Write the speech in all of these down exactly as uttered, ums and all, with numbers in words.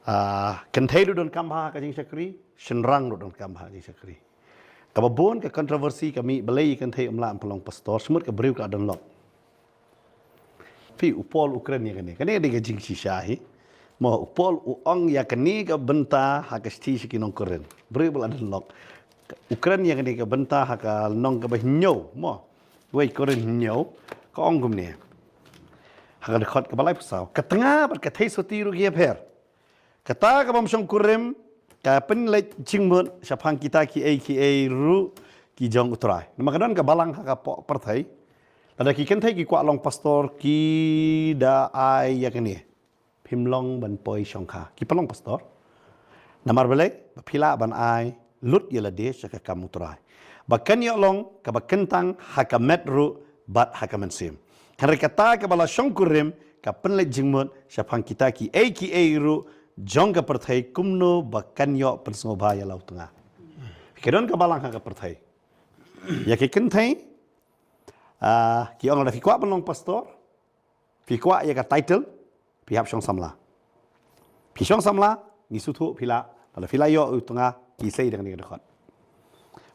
Ah, kynthei ruh donkam bha ka jingshakri, shynrang ruh donkam bha ka jingshakri. Kaba bun ka controversy ka mih balei kynthei um lah ban pynlong pastor, shmut ka briew ka la don lok. Phi, u Paul u kren ïa kane. Kane dei ka jingshisha hi. Mo, u Paul u ong ïa kane ka bynta ha ka shithi sha ki nong Korinth. Briew ba la don lok. U kren ïa kane ka bynta ha ka lynnong kaba hynñiew. Mo, wei Korinth hynñiew. Ka ong kumne. Ha ka dkhot kaba laiphew saw. Ka tnga bad ka theisotti ruh ki ïapher. Kata ka bym shongkurim, ka pynleit jingmut shaphang kita kiei kiei ruh ki jong u Trai. Namar ka don ka balang ha ka pyrthei. Lada ki kynthei ki kwah long pastor, ki da ai ïa kane. Phim long ban poi shongkha. Ki pynlong pastor. Namar balei, ba phi lah ban ai lut ïa lade sha ka kam u Trai. Ba kan ïoh long kaba kyntang ha ka met ruh bad ha ka mynsiem. Hynrei kata kaba la shongkurim ka pynleit jingmut shaphang kita kiei kiei ruh jong ka pyrthei, kumno ba kan ïoh pynsngewbha ïa la u tnga. Ka don ka balang ha ka pyrthei. Ïa ki kynthei, ah, ki ong lada phi kwah ban long pastor, phi kwah ïa ka title, phi hap shong samla. Phi shong samla, ngi sngewthuh phi lah, lada phi lah ïoh u tnga, ki sei da kane ka dkhot.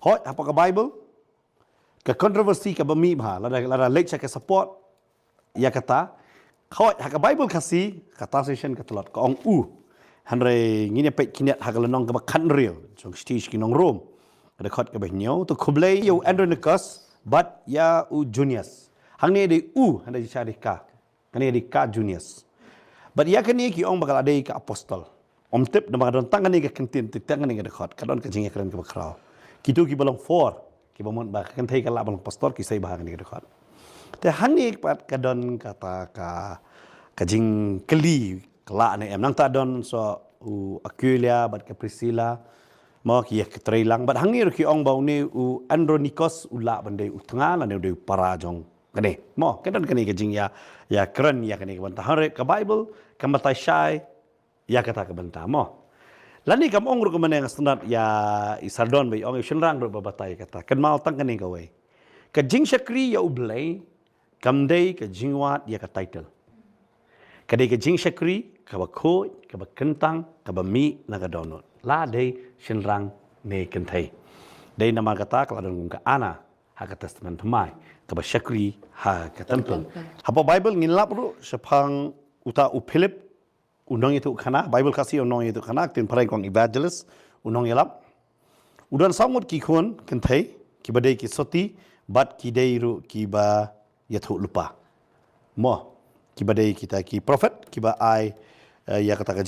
Hooid, hapoh ka Bible, ka controversy kaba mih bha, lada, lada leit sha ka support ïa kata. Hooid, ha ka Bible Khasi, kata session ka tlot, ka ong u. Hynrei ngin ïa peit khyndiat ha ka lynnong kaba khathynriew jong shithi sha ki nong Rom, ka dkhot kaba hynñiew. To khublei ïa u Andronicus bad ïa u Junias. Hangne dei u, hynrei shisha dei ka. Kane dei ka Junias. Bad ïa kane ki ong ba ka la dei ka apostol. Ym tip namar ka don tang kane ka kyntien, tip tang kane ka dkhot, ka don ka jingïakren kaba khraw. Kito kiba long four, kiba mut ba ka kynthei ka lah ban long pastor, ki sei bha ha kane ka dkhot. Te hangne pat ka don kata ka, ka jingkylli, ka lah ne em. Nangta don sa u Aquila bad ka Priscilla, mo, ki ïa ki trei lang. Bad hangne ruh ki ong ba une u Andronicus u lah ban dei u tnga lane u dei u para jong kane. Mo, ka don kane ka jingïa, ïakren ïa kane ka bynta. Hynrei ka Bible kam batai shai ïa kata ka bynta, mo. Lane kam ong ruh kumne, nga sngewtynnat ïa i Sardon ba i ong, i shynrang ruh ba batai kata. Kynmaw tang kane kawei. Ka jingshakri ïa U Blei kam dei ka jingwad ïa ka title. Ka dei ka jingshakri kaba khuid, kaba kyntang, kaba mih na ka dohnud, la dei shynrang ne kynthei. Dei namar kata ka la don kum ka Anna ha ka Testament Thymmai, kaba shakri ha ka templ. Hapoh Bible ngin lap ruh shaphang uta u Philip, u nongïathuhkhana, Bible Khasi u nongïathuhkhana, ktien phareng ka ong evangelist, u nongïalap. U don saw ngut ki khun kynthei, kiba dei ki sotti, bad ki dei ruh kiba ïathuhlypa. Mo, kiba dei kita ki prophet, kiba ai, eh, ïa kata ka